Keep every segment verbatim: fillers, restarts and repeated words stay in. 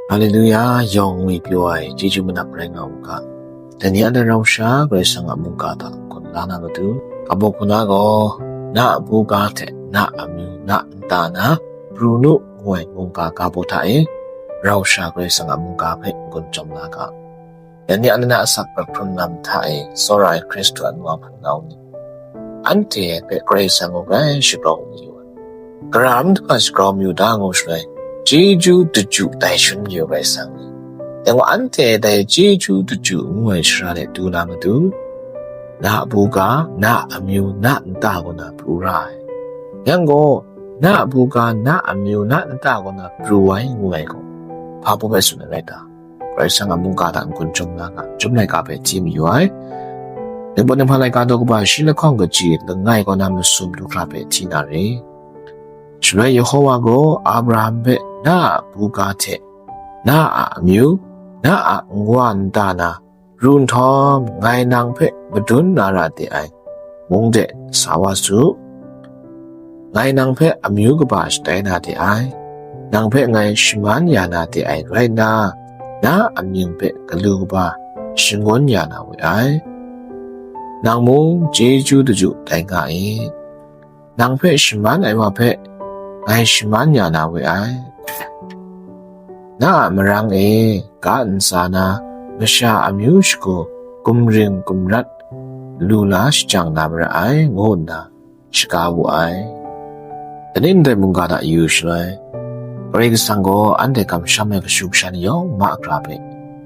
Haleluya, yawng ngwi pyaw ai chyeju manap rai nga u ga. Dai ni a rau sha Karai Kasang a mungga hta n-gun la na matu, kabaw hkuna gaw, na a buga hte na a amyu na nta na pru nu ngu ai mungga ga baw hta e, rau sha Karai Kasang a mungga hpe n-gun chyawm la ga. Dai ni a na asak hkrun lam hta e tsawra ai Hkristu a nu a hpunau ni, anhte hpe Karai Kasang gaw grai shagrau mayu ai. Gara madu a shagrau mayu da ngu shaloi, chyeju daju tai shun mayu Karai Kasang ni. Dai gaw anhte dai chyeju daju ngu ai shara de du na matu, na a buga, na a amyu, na a nta kaw na pru ra ai. Yang gaw, na a buga, na a amyu, na a nta kaw na pru ai ngu ai gaw, hpa baw bai tsun ai rai ta? Karai Kasang a mungga hta n-gun chyawm la nga, chyawm laika hpe hti mayu ai. Ningpawt Ninghpa laika daw kaba shi lahkawng kaji langai kaw na masum du hkra hpe hti na re. Shaloi Yehowa gaw Abraham hpe, na a buga hte na a amyu, na a nwa nta na pru nhtawm, ngai nang hpe madun na ra de ai mung de sa wa su. Ngai nang hpe amyu kaba shatai na de ai, nang hpe ngai shaman ya na de ai rai nna, na amying hpe galu kaba shangun ya na we ai. Nang mung chyeju daju tai nga i. Nang hpe shaman ai wa hpe ngai shaman ya na we ai. Na a marang e ga ntsa na masha amyu shagu gumring gumrat lu la shajang na mara ai, ngu nna shaga wu ai. Dai ni ndai mungga hta yu shaloi, Karai Kasang gaw anhte kamsham ai kashu kasha ni yawng mahkra hpe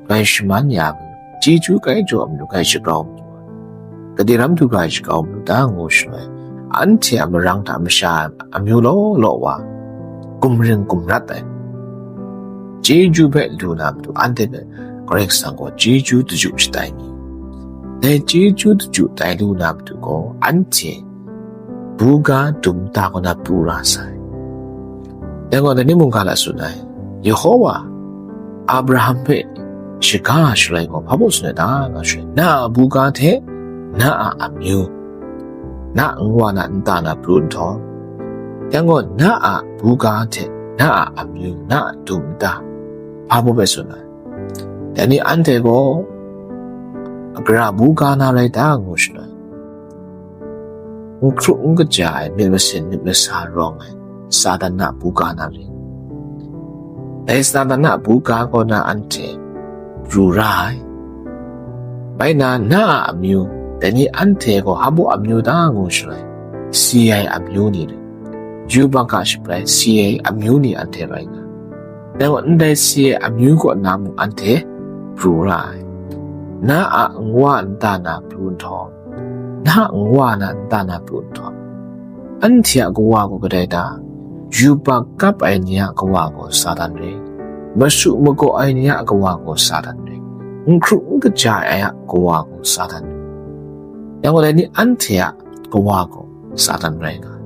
grai shaman ya ai, chyeju grai jaw ai majaw grai shagrau mayu ai. Gade ram du ga ai shagrau mayu da ngu shaloi, anhte a marang hta masha amyu law law wa, gumring gumrat ai, chyeju hpe lu na matu anhte hpe Karai Kasang gaw chyeju daju shatai mi. Dai chyeju daju tai lu na matu gaw anhte buga dum nta kaw na pru ra sai. Dai gaw, dai ni mungga hta tsun ai, Yehowa Abraham hpe shaga shaloi gaw, hpa baw tsun ai ta nga shaloi, na a buga hte na a amyu, na a nwa na nta na pru nhtawm, yang gaw, na a buga hte na a amyu, na a dum nta, hpa baw bai tsun ai. Dai ni anhte gaw, gara buga na rai ta ngu shaloi, n hkru n kaja ai myit masin myit masa rawng ai Satan a buga na rai. Dai Satan a buga kaw na anhte pru ra ai. Bai na, na a amyu, dai ni anhte gaw hpa baw amyu ta ngu shaloi, si ai amyu ni rai, yubak a shabrai si ai amyu ni anhte rai nga. Dai gaw, ndai si ai amyu kaw na mung anhte pru ra ai. Na a nwa nta na pru nhtawm, na a nwa na nta na pru nhtawm, anhte a kawa gaw kadai ta? Yubak kap ai ni a kawa gaw Satan rai, masu magaw ai ni a kawa gaw Satan rai, n hkru n kaja ai a kawa gaw Satan rai. Yang gaw, dai ni anhte a kawa gaw Satan rai nga ai.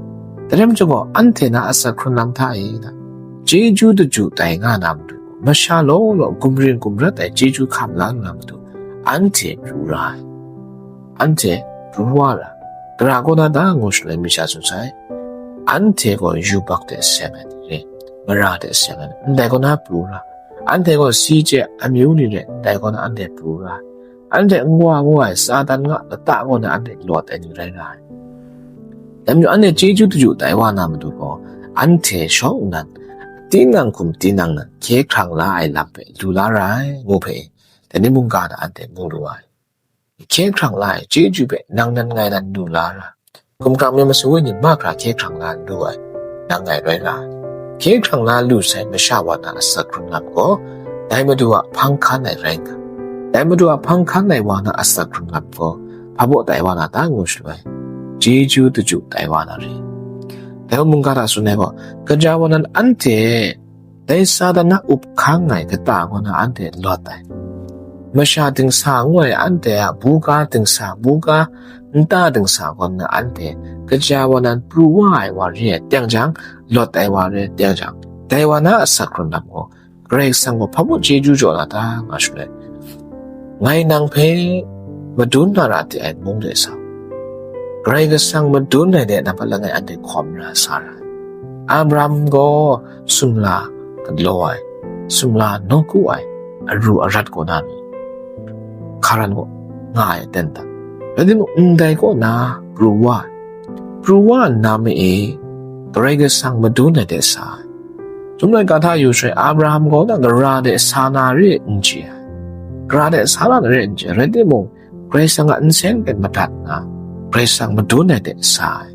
Dai rai majaw gaw, anhte na asak hkrun lam hta e na, chyeju daju tai nga na matu, masha law law gumring gumrat ai chyeju hkam la na matu, anhte pru ra ai. Anhte pru wa ra, gara kaw na ta ngu shaloi mi sha tsun sai, anhte gaw yubak hte seng ai ni rai, mara hte seng ai ni, ndai kaw na pru ra, anhte gaw si chye amyu ni rai, ndai kaw na anhte pru ra, anhte nwa ngu ai Satan a lata kaw na anhte lawt ai ni rai nga ai. Dai majaw anhte chyeju daju tai wa na matu gaw, anhte shawng nnan, tinang hkum tinang nan hkye hkrang la ai lam hpe lu la ra ai, ngu hpe, dai ni mungga hta anhte mu lu ai. Hkye hkrang la ai chyeju hpe nang nan ngai nan lu la ra, hkumhkrang myit masu ni mahkra hkye hkrang la lu ai, nang ngai rai ra ai. Hkye hkrang la lu sai masha wa na asak hkrung lam gaw, dai Madu a hpang hkan ai rai nga, dai Madu a hpang hkan ai wa na asak hkrung lam gaw, hpa baw tai wa na ta ngu shaloi, chyeju daju tai wa na rai. Dai mungga hta tsun ai gaw, gaja wa nan anhte dai Satan a up hkang ai kata kaw na anhte lawt ai. Masha dingsa ngu ai anhte a buga dingsa, buga nta dingsa kaw na anhte gaja wa nan pru wa ai wa re ai teng jang, lawt ai wa re ai teng jang, dai wa na asak hkrung lam gaw, Karai Kasang gaw hpa baw chyeju jaw na ta nga shaloi, ngai nang hpe madun na ra de ai mung de sa, Karai Kasang madun ai de na hpa langai anhte hkawm ra sa ra ai. Abraham gaw sumla galaw ai, sumla nawku ai aru arat kaw na ni, hkaran kaw nga ai aten ta? Rai timung, ndai kaw na pru wa ai. Pru wa nna ma e, Karai Kasang madun ai de sa ai. Sumlai ga hta yu shaloi, Abraham gaw na gara de sa na re n chye ai. Gara de sa na re n chye ai. Rai timung, Karai Kasang a nsen hpe madat nna, Karai Kasang madun ai de sa ai.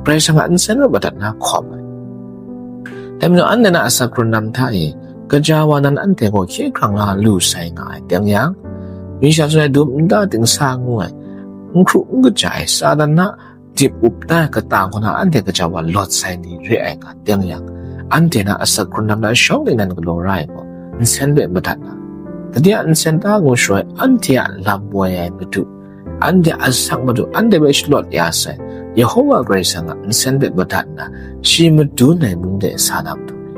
Karai Kasang a nsen hpe madat na hkawm ai. Dai majaw, anhte na asak hkrun lam hta e, gaja wa nan anhte gaw hkye hkrang la lu sai nga ai teng yang, mi sha shaloi dum nta dingsa ngu ai, n hkru n kaja ai Satan na dip up tai kata kaw na anhte gaja wa lawt sai ni re ai nga teng yang, anhte na asak hkrun lam na shawng ni nan galaw ra ai gaw, nsen hpe madat na, kade a nsen ta ngu shaloi, anhte a lam woi ai Madu, anhte a asak Madu, anhte hpe shalawt ya sai Yehova Karai Kasang a nsen hpe madat nna, shi madun ai mung de sa na matu re.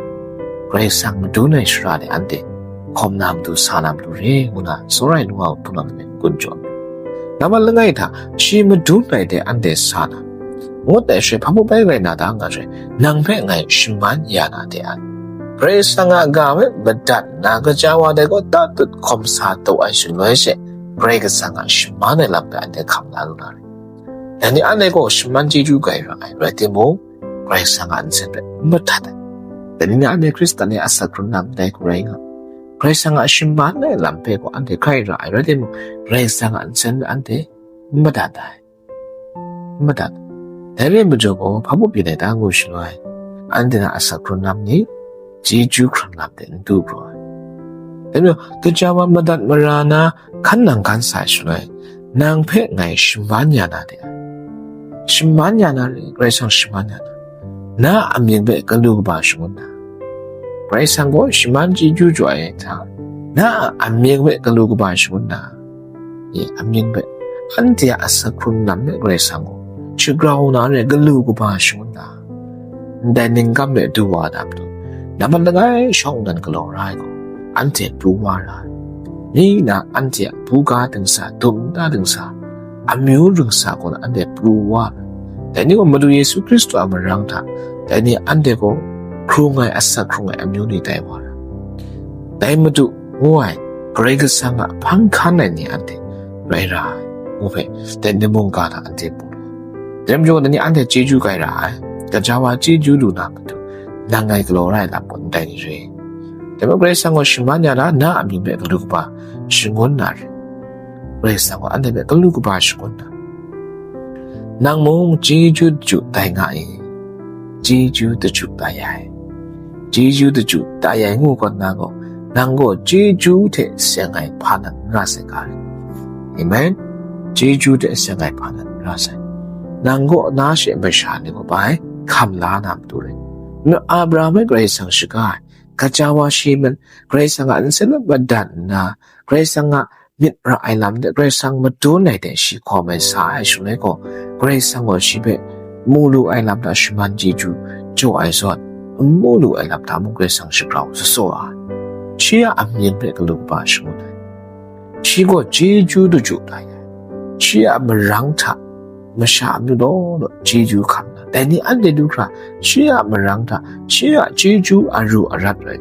Karai Kasang madun ai shara de anhte hkawm na matu, sa na matu re, ngu na Sawrai nu wa hpung lam hpe kun jaw. Nambat langai hta, shi madun ai de anhte sa na, ngut ai shaloi, hpa mung bai rai na ta nga shaloi, nang hpe ngai shaman ya na de ai. Karai Kasang a ga hpe madat nna, gaja wa dai gaw tatut hkawm sa taw ai shaloi she, Karai Kasang a shaman ai lam hpe anhte hkam la lu na re. Dai ni anhte gaw shaman chyeju grai ra ai, rai timung, Karai Kasang a nsen hpe n madat ai. Dai ni na anhte Hkristan ni a asak hkrun lam dai hku rai nga, Karai Kasang a shaman ai lam hpe gaw anhte grai ra ai, rai timung, Karai Kasang a nsen hpe anhte n madat ai. N madat ai. Dai re ai majaw gaw, hpa mung byin ai ta ngu shaloi, anhte na asak hkrun lam ni chyeju hkrun lam de n du pru ai. Dai majaw, gaja wa madat mara na hkan nang hkan sa ai shaloi, nang hpe ngai shaman ya na de ai. Shaman ya na re, Karai Kasang shaman ya na. Na a mying hpe galu kaba shangun na. Karai Kasang gaw shaman chyeju jaw ai hta, na a mying hpe galu kaba shangun na. Nye a mying hpe, anhte a asak hkrun lam hpe Karai Kasang gaw shagrau na re, galu kaba shangun na. Ndai ningkam hpe du wa na matu, nambat langai shawng nnan galaw ra ai gaw, anhte pru wa ra ai. Mi na anhte a buga dingsa, dum nta dingsa, amyu dingsa gaw na anhte pru wa ai. Dai ni gaw Madu Yesu Hkristu a marang hta, dai ni anhte gaw hkrung ai, asak hkrung ai amyu ni tai wa ai. Dai Madu ngu ai Karai Kasang a hpang hkan ai ni anhte rai ra ai, ngu hpe, dai ni mungga hta anhte mu lu ai. Dai majaw, dai ni anhte chyeju grai ra ai, gaja wa chyeju lu na matu, nang ngai galaw ra ai lam gaw ndai ni re. Dai majaw, Karai Kasang gaw shaman ya na, na a mying hpe galu kaba shangun na re. Karai Kasang gaw anhte hpe galu kaba shangun na, nang mung chyeju daju tai nga i, chyeju daju tai ai. Chyeju daju tai ai ngu kaw nna gaw, nang gaw chyeju hte seng ai hpa nan n ra sai ga rit. Amen. Chyeju hte seng ai hpa nan n ra sai. Nang gaw na she masha ni gaw bai hkam la na matu rai. Nna Abraham hpe Karai Kasang shaga ai, gaja wa shi man, Karai Kasang a nsen hpe madat nna, Karai Kasang a myit ra ai lam de, Karai Kasang madun ai de shi hkawm ai sa ai shaloi gaw, Karai Kasang gaw shi hpe mu lu ai lam hta shaman chyeju jaw ai zawn, n mu lu ai lam hta mung Karai Kasang shagrau sasaw ai. Shi a amying hpe galu kaba shangun ai. Shi gaw chyeju daju tai ai. Shi a marang hta masha amyu law law chyeju hkam na, dai ni anhte du hkra, shi a marang hta, shi a chyeju aru arat rai,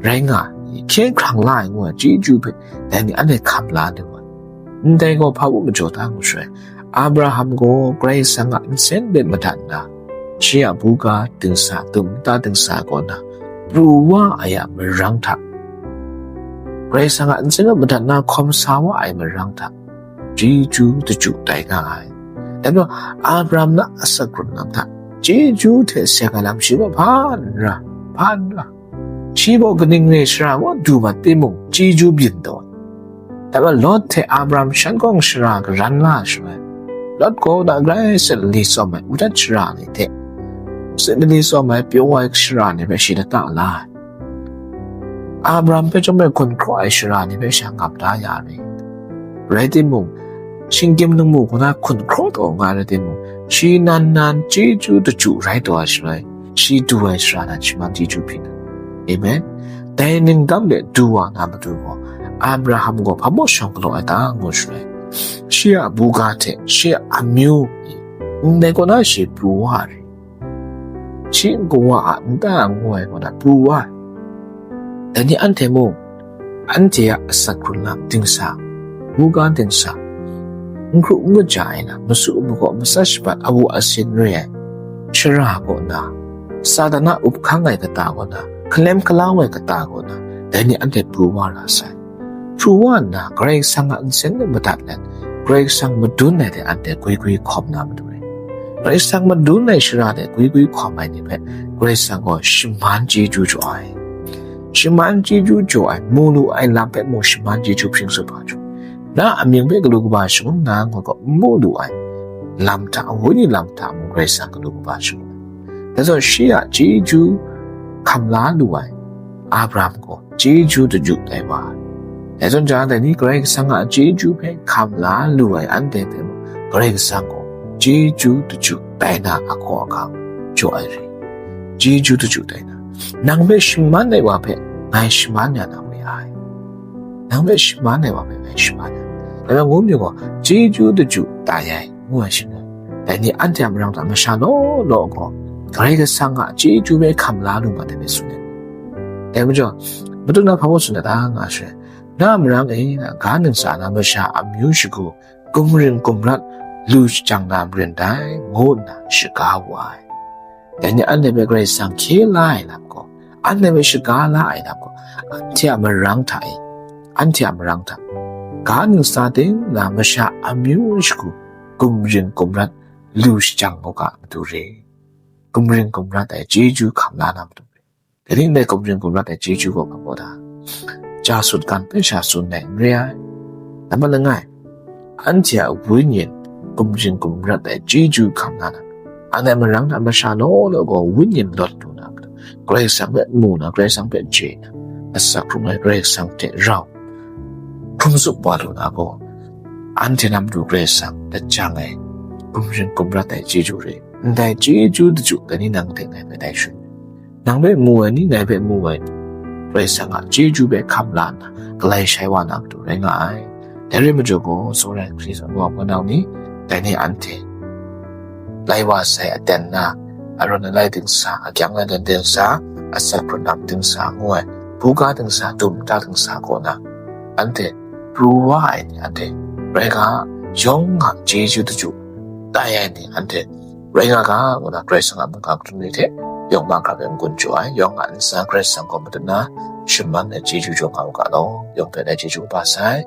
rai nga ai, hkyen hkrang la ai ngu ai chyeju hpe, dai ni anhte hkam la lu ai. Ndai gaw hpa mung majaw ta ngu shaloi, Abraham gaw Karai Kasang a nsen hpe madat nna, shi a buga dingsa, dum nta dingsa kaw na, pru wa ai a marang hta, Karai Kasang a nsen hpe madat nna hkawm sa wa ai marang hta, chyeju daju tai nga ai. Dai majaw, Abraham na asak hkrun lam hta, chyeju hte seng ai lam shi gaw hpa n ra, hpa n ra. Shi gaw kaning re shara gaw du mat timung, chyeju byin taw ai. Dai majaw, Lot hte Abraham shan kawng shara karan la ai shaloi, Lot gaw na grai sat lali tsawm ai udat shara ni hte, sat lali tsawm ai pyaw ai shara ni hpe shi lata la ai. Abraham hpe chyawm ai hkun hkraw ai shara ni hpe sha ngam da ya ai. Rai timung, shinggyim lungmu hku na hkun hkraw taw nga ai rai timung, shi nan nan chyeju daju rai taw ai shaloi, shi du ai shara nan shi man chyeju hpyi na. Amen. Dai ningdam de du wa na matu gaw, Abraham gaw hpa mung shawng galaw ai ta ngu shaloi, shi a buga hte shi a amyu, ndai kaw na shi pru wa ai. Shi kawa a nta ngu ai kaw na pru wa ai. Dai ni anhte mung, anhte a asak hkrung lam dingsa, buga dingsa, n hkru n kaja ai na, masu makaw, matsat shabat, awu asin re ai shara kaw na, Satan a up hkang ai kata kaw na, hkalem hkalau ai kata kaw na, dai ni anhte pru wa ra sai. Pru wa nna, Karai Kasang a nsen de madat let, Karai Kasang madun ai de anhte gwi gwi hkawm na matu re. Karai Kasang madun ai shara de gwi gwi hkawm ai ni hpe, Karai Kasang gaw shaman chyeju jaw ai. Shaman chyeju jaw ai, mu lu ai lam hpe mung shaman chyeju hpring tsup ai jaw. Na amying hpe galu kaba shangun na ngut gaw n mu lu ai lam hta, wenyi lam hta mung Karai Kasang galu kaba shangun ai. Dai zawn shi a chyeju hkam la lu ai Abraham gaw chyeju daju tai wa ai. Dai zawn jang, dai ni Karai Kasang a chyeju hpe hkam la lu ai anhte hpe mung, Karai Kasang gaw chyeju daju tai na a hkaw ahkang jaw ai re. Chyeju daju tai na, nang hpe shaman ai wa hpe ngai shaman ya na we ai. Nang hpe shaman ai wa hpe ngai shaman ya. Dai rai ngu myit gaw, chyeju daju tai ai, ngu ai shaloi, dai ni anhte a marang hta masha law law gaw, Karai Kasang a chyeju hpe hkam la lu ma ai hpe tsun ai. Dai majaw, madu na hpa mung tsun ai ta nga shaloi, na a marang e, na ga ntsa na masha amyu shagu, gumring gumrat lu shajang na marin dai, ngu nna shaga wu ai. Dai ni anhte hpe Karai Kasang hkye la ai lam gaw, anhte hpe shaga la ai lam gaw, anhte a marang hta e, anhte a marang hta, ga ntsa ting na masha amyu shagu, gumring gumrat lu shajang u ga matu re. Gumring gumrat ai chyeju hkam la na matu re. Dai ni ndai gumring gumrat ai chyeju gaw hpa gaw da? Ja sut gan hpe sha tsun ai n re ai. Nambat langai, anhte a wenyin gumring gumrat ai chyeju hkam na na, anhte marang hta masha law law gaw wenyin lawt lu na, Karai Kasang hpe mu na, Karai Kasang hpe chye na, asak hkrung ai Karai Kasang hte rau hkrum tsup wa lu na gaw, anhte na matu Karai Kasang lajang ai gumring gumrat ai chyeju re. Ndai chyeju daju dai ni nang hte ngai hpe tai shu. Nang hpe mu ai ni, ngai hpe mu ai ni, Karai Kasang a chyeju hpe hkam la nna, galai shai wa na matu rai nga ai. Dai rai majaw gaw, Tsawra ai Hkristu a wunau ni, dai ni anhte lai wa sai aten na, arawng ai lai dingsa, akyang ai dan dingsa, asak hkrung lam dingsa ngu ai, buga dingsa, dum ta dingsa kaw na, anhte pru wa ai ni anhte rai nga, yawng nga chyeju daju tai ai ni anhte rai nga ga, ngu na Karai Kasang a mungga hkrum ni hte yawng ma hkra hpe n-gun jaw ai, yawng a ntsa Karai Kasang kaw madun na shaman ai chyeju jaw nga u ga law, yawng hpe dai chyeju kaba sai.